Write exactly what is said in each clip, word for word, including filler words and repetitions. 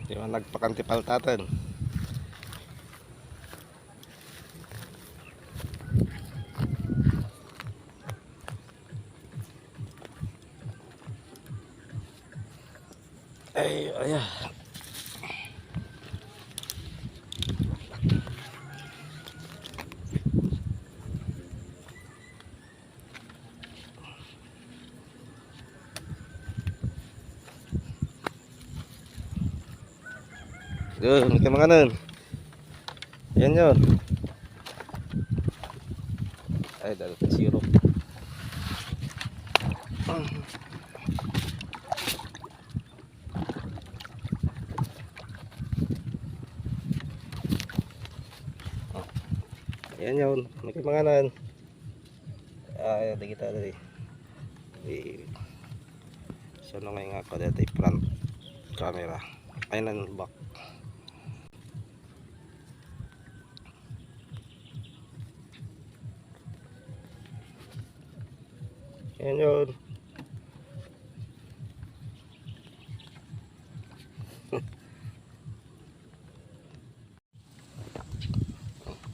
Di man nagpakan ti paltaten. Ay, ay, ah. Yun, may manganon. Yan yun. Ay, dali pa siro. Yan yun, may manganon. Ay, di kita dali. Di, so, no, ngay nga ako dito, front camera. Ay, nan back. Yan yun.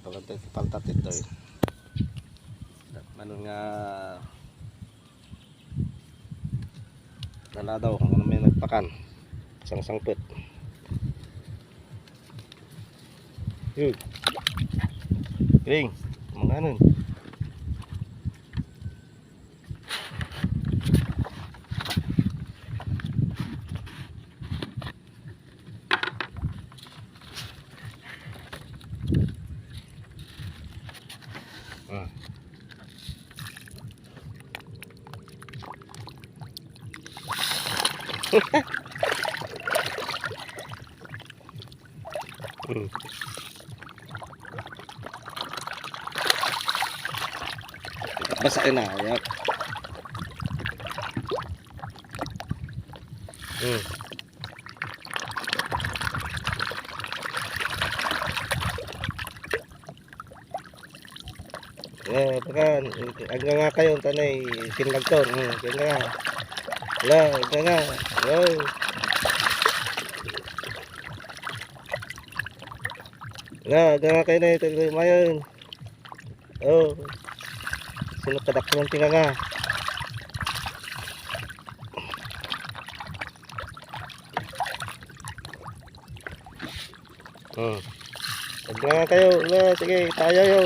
Palantay ti paltat ditoy. Manon nga naladaw, kung ano may nagpakan. Sangsangpet. Yun. Galing. Manganon. Ah. Hmm. Basa na, yap. Hmm. Eh, pakan, agnganga kayo, tanay, sinlag ko. Hmm, sinlag. La, agnganga. Wow. La, agnganga kayo na ito, mayon. Oh. Sino kadaklan ti nganga? Hmm. Agnganga kayo. La, sige, tayo yo.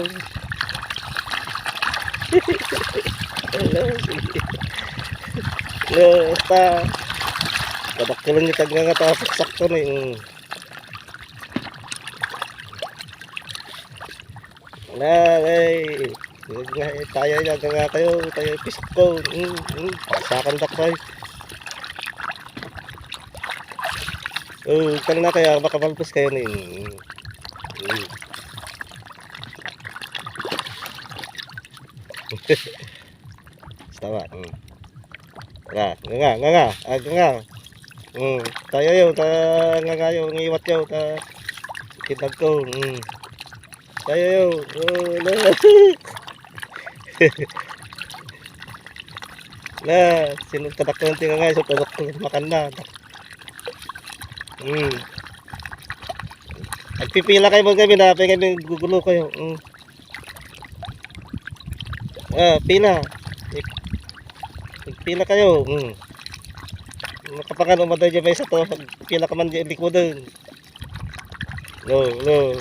Hello, sige. Hello, basta. Kadakkelan ni tagnganga ta sakto ni. Mm. Na, ay. Nga, eh, tayo yan, nga kayo, tayo pisakon. Mm, mm, pasakan dakpay. Oh, tara na kaya, makamalpos kayo ni. Mm. Mm. Tama. Mm. Nga, nga, nga, nga, ah, nga. Mm. Tayo yun, ta, nga, nga yun, ngiwat yun, ta, kitag ko. Mm. Tayo yun. Oh, na. Na, sino kadaklan ti nga nga, so kadaklan makan na. Mm. Agpipila kayo mo kami na, kami gugulo kayo. Mm. Ah, pila. Pila kayo. Hmm. Makapangan umaday dyan may sa to. Pila ka man dyan likodan. No, no.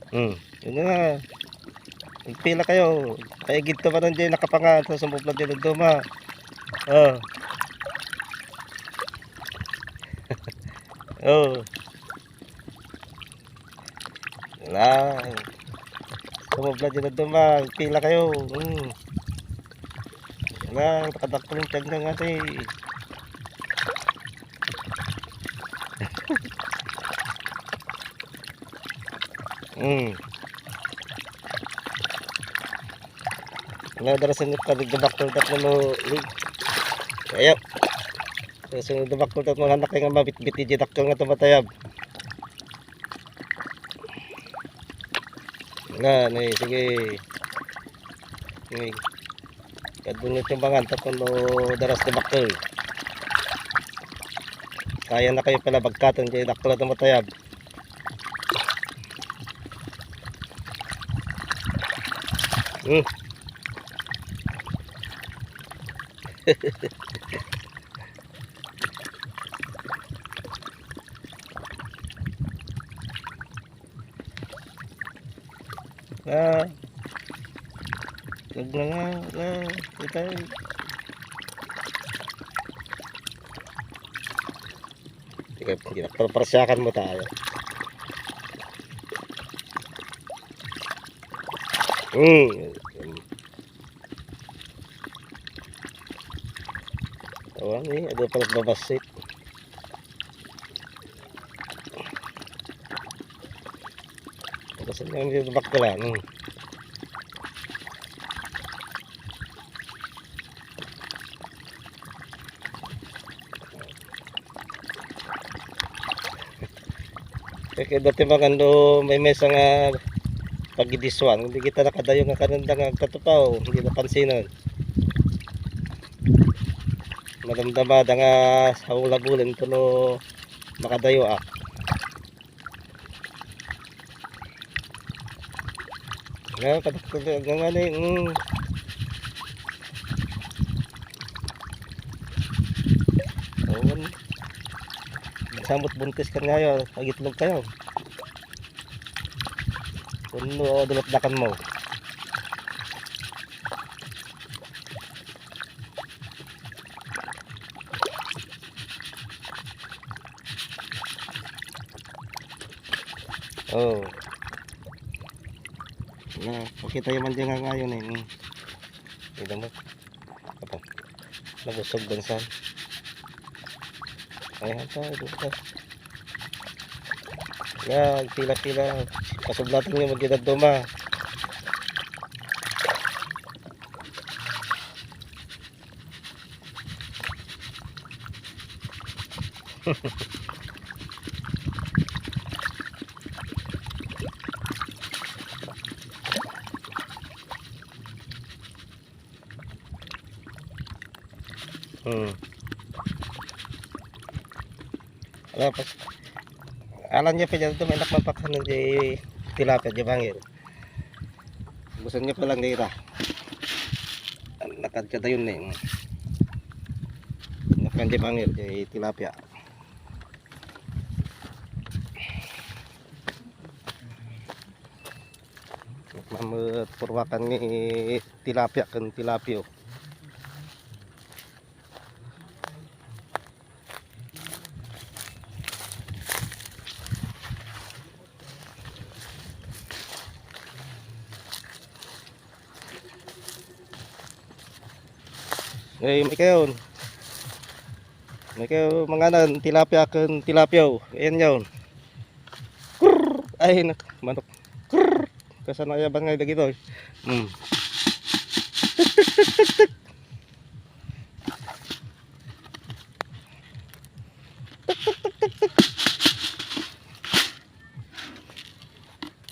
Hmm. Yun na nga. Agpila kayo. Kaya gid ka ba nandiyan nakapangan sa sumubla dyan ng duma? Oh. Oh. Wala. Sumubla dyan ng duma. Agpila kayo. Hmm. Wala. Nakadakkel yung tiyan nga, ate. Hmm. Nga, darasan yung kadagdadak ng tatlo mo, li-, ayaw. Darasan yung dabak ng tatlo, anak, nga mabitbit, di dakkel nga tumatayab. Nga, nay, sige. Sige. Kadto nga timbangan tapno daras ti bakkel. Kayana kayo pala bagkaten, diay dakkel a matayab. Hmm. Ah. Tag na nga, ah, itay. Teka, teka, parparasyakan mo tayo. Hmm. Awan, eh, adu pala babasit. Tapos ang dito bakla, hmm. Kaya dati mga ano, may mesa nga pagidiswan, hindi kita nakadayo nga kananda nga agtatupaw, hindi napansinan. Madamdama da nga sa hulabulan, pero makadayo, ah. Nga, kadakkel nga nga ni, mm. Awan. Samot buntis kan ngayo, agitlog kayo. Kuno, o, dulot dakan mo. Oh. Na, pakita yung man dyan nga ngayon eh. Hmm. Kita mo? Apa? Nabusog bansan. Ayan pa, dito pa. Yan, pila-pila. Pasublatan nyo, magkita duma. Hmm. Ala, pas-, alam niya pa dyan, ito may anak mapakhan ng di tilapia, di bangil. Gusto niya pa lang dito. Nakad ka dayon na yun. Anak ng di bangil, di tilapia. Mamut purwakan ni tilapia ken tilapio. Eh, may kayon. May kayo manganan, tilapia ken tilapio. Ayan yun. Krrr! Ay, nak-, manok. Krrr! Kasano kaya ba nga dagito? Hmm.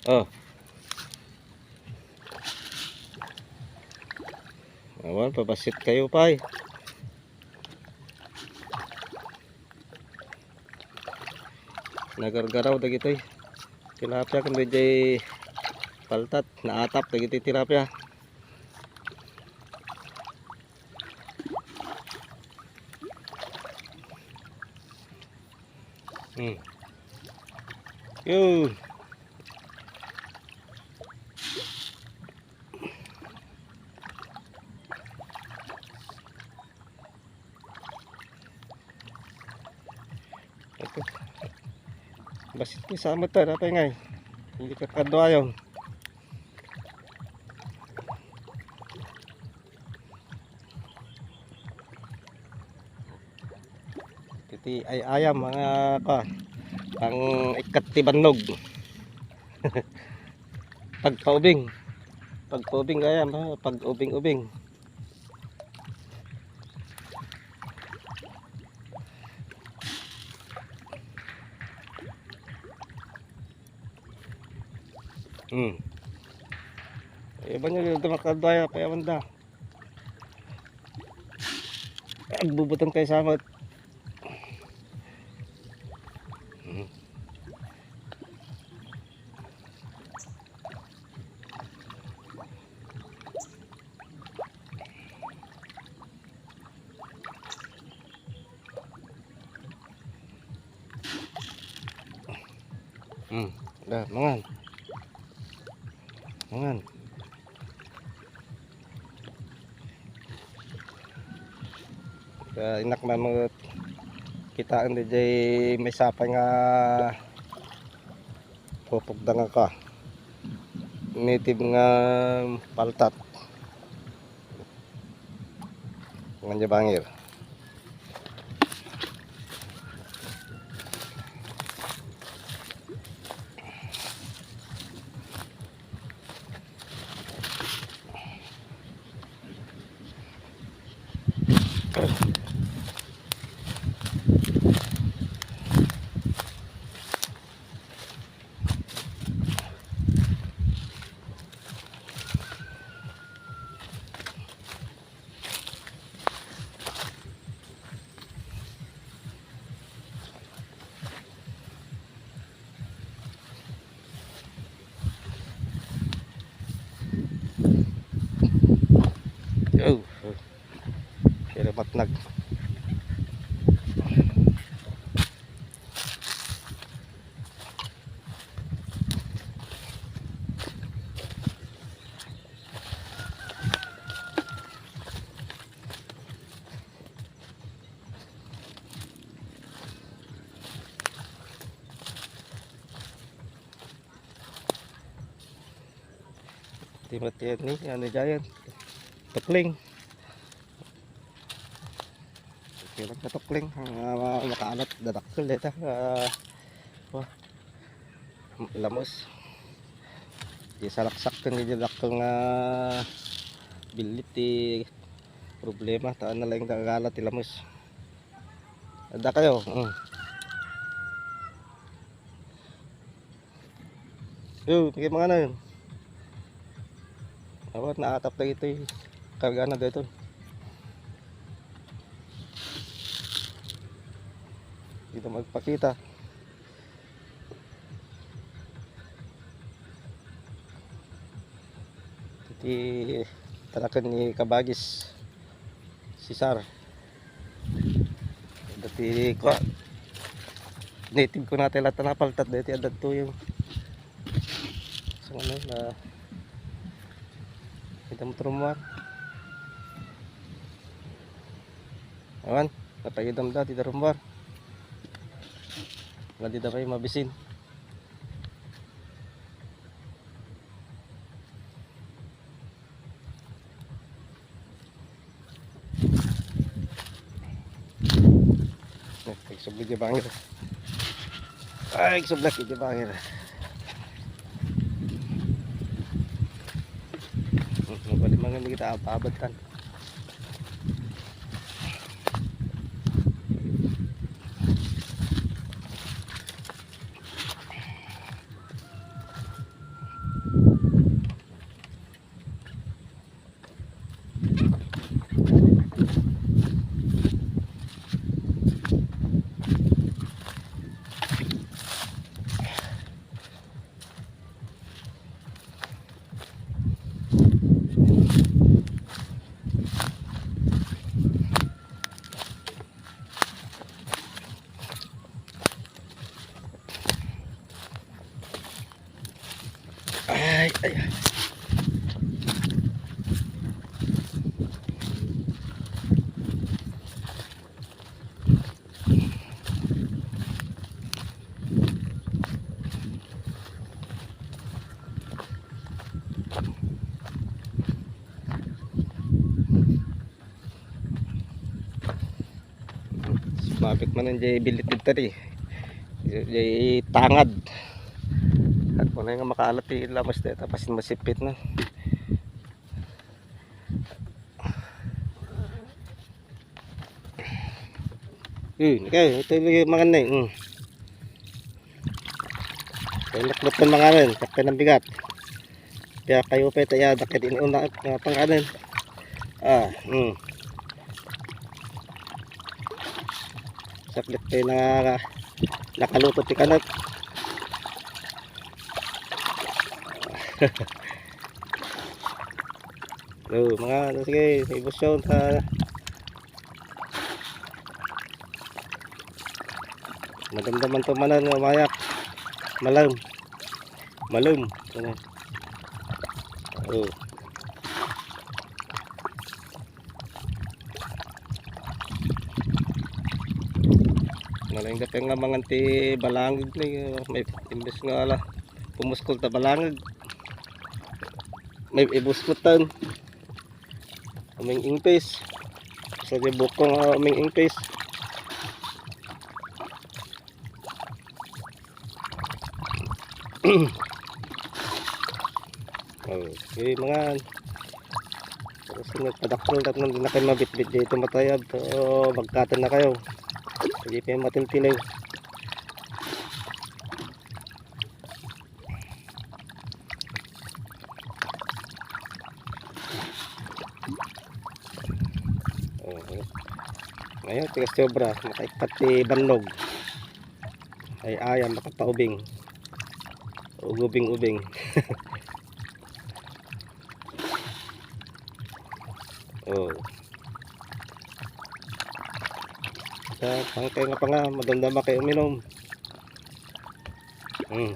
Oh. Awan, pabasit kayo, pay. Nagargaraw dagitoy tilapia, kundi jay paltat, naatap dagitoy tilapia. Hmm. Yo. Basit ni sama ta, dapat ngay. Hindi ka kaduayon. Iti ay-ayam, mga ka, pang-ikat ti bannog. Pagpaubing. Pagpaubing ayam, ha? Pag-ubing-ubing. Hmm. Iba niya dito makadaya, kaya manda. Agbubutang kayo sa amat. Hmm. Hmm, da, mangan. Mangan. Kaya inak na mga kitaan di jay may sapay nga pupugda nga ka. Native nga paltat. Nga niya bangir. Oh, pero matnag. Timot yan ni, ano dyan? Tukling. Kaya magkatukling, ah, makaalat, dadakkel dito. Ah, wah, lamus. Di salaksak kan di dakkel nga bilit ti problema, taan na lang dagala ti lamus. Adda kayo, mm. Yo, bigay mga ano yun. Awat, naatap na ito eh. Karga na dito. Dito magpakita. Iti talakan ni Kabagis Cesar. Dati ko, native ko na tela tanapaltat dati adat to yung sa ano na kita mo trumuan. Awan, napaidam dati darumbar. Nga di da pa yung mabisin. Ay, subli di bangir. Ay, subli di bangir. Nabali mangan kita abad tan. Ay, ay. Mapit man ang jay bilit dito ri. Jay tangad. At kung nga makaalat ti lamas dito, tapos masipit na. Hmm, okay, ito yung mga na eh. Hmm. Kaya nakbot ng mga rin, sakit ng bigat. Kaya kayo pa ito, ya, dakit ini una, uh, pang kanin. Ah, hmm. Dakdak tayo na nakaluto ti kanek. Oh, mga ano, sige, ibusyon ta. Madamdaman to manan nga mayak. Malam. Malam. Ano? Oh. Nalaing dapay nga mangan ti balangag ni, may imbes nga ala, pumuskol ta balangag. May ibuskot tan. Uming ingpis. Sa di bukong, ah, uming ingpis. Okay, mga. Tapos nagpadakkel, tapos hindi na kayo mabitbit dito, matayab. So, magkatan na kayo. Hindi pa yung matiltilaw. Oo. Ngayon, tigas ti obra, makaikpat ti bannog. Ay, ayam, makapaubing. Ugubing-ubing. Oh. Sa tangkay nga pa nga, madamdama kayo uminom. Hmm.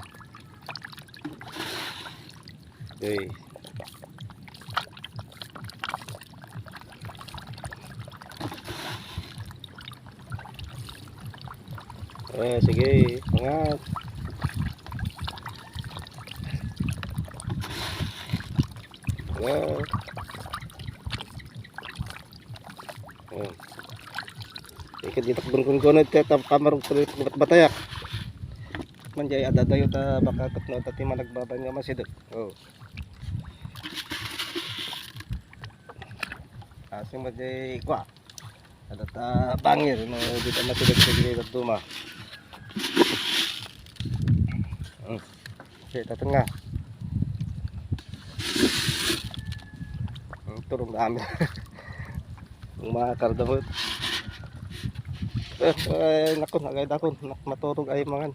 Okay. Eh, sige, angat. Angat. Oh. Ikit ditak bungkun ko na ito, tam-, kamarog tuloy batbatayak. Man, jay adadayo ta baka ket no, dati man nagbabain nga masidek. Oh. Kasi mo jay kwa. Ada ta bangir, no, di ta masidek sa gilid at duma. Hmm. Okay, tatang nga. Hmm, turong dami. Ang mga kardamot. Eh, eh, naku, agay dakon. Nak-, maturog ay mangan.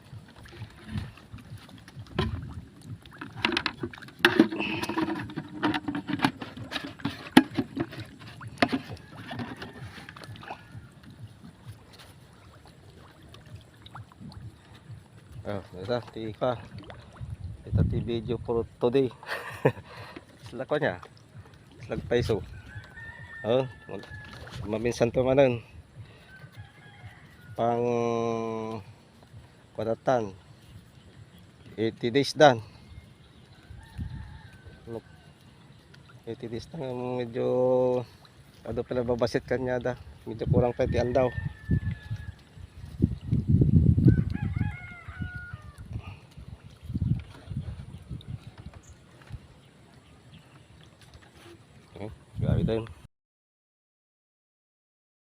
Oh, ita, ti ka. Ita ti video for today. Sila ko niya. Sila paiso. Oh, mag-, maminsan to manan. Pang kwadatan. Eighty days dan. Eighty days na nga medyo adu pala babasit kanyada. Medyo kurang pa ti aldaw. Eh, grabe tayo.